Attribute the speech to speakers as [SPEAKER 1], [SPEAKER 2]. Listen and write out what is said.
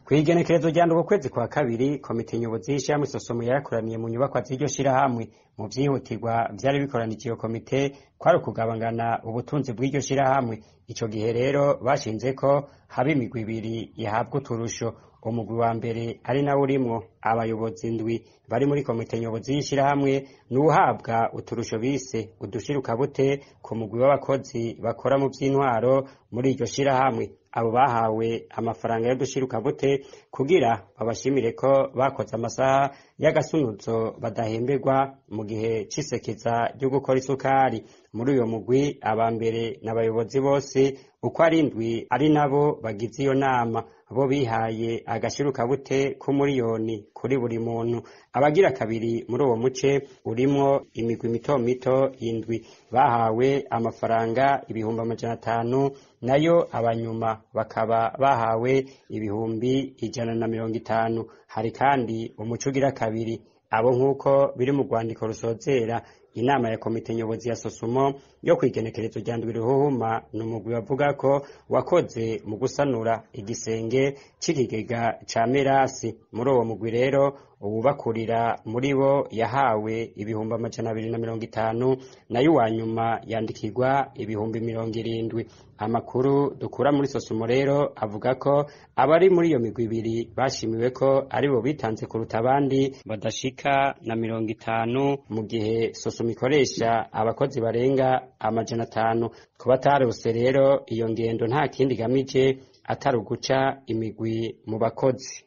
[SPEAKER 1] Kw'igenekerezo rya ndwi ukwezi kwa kabiri, komite nyobozi y'ishirahamwe Sosomo yarakoraniye mu nyubakwa z'iryo shirahamwe. Mu vyihutirwa vyari bikoranije iyo komite kwari ukugabangana ubutunzi bw'iryo shirahamwe. Ico gihe rero bashinze ko haba imigwi ibiri ihabwa uturusho. Umugwi wa mbere ari nawo urimwo abayobozi indwi bari muri komite nyobozi y'ishirahamwe n'uwuhabwa uturusho bise udushirukabute ku mugwi w'abakozi bakora mu vy'intwaro muri iryo shirahamwe. Abo bahawe amafaranga y'udushirukabute kugira babashimire ko bakoze amasaha y'agasunuzo badahemberwa mu gihe c'isekeza ryo gukora isukari. Muri uyo mugwi aba mbere n'abayobozi bose uko ari indwi ari nabo bagize iyo nama, bo bihaye agashirukabute k'umuriyoni kuri buri muntu. Abagira kabiri muri uwo muce urimwo imigwi mito mito indwi bahawe amafaranga 500,000, nayo abanyuma bakaba bahawe 150,000. Hari kandi umuce ugira kabiri, abo nk'uko biri mu rwandiko rusozera inama ya komite nyobozi ya Sosumo yo kw'igenekerezo rya ndwi ruhuhuma, ni umugwi bavuga ko wakoze mu gusanura igisenge c'ikigega ca Merasi. Muri uwo mugwi rero uwubakurira muri bo yahawe 250,000, nayo uwa nyuma yandikirwa 70,000. Amakuru dukura muri Sosumo rero avuga ko abari muri iyo migwi ibiri bashimiwe ko aribo bitanze kuruta abandi badashika na 50, mu gihe Sosumo ikoresha abakozi barenga 500. Ku batarose rero iyo ngendo nta kindi igamije atari uguca imigwi mu bakozi.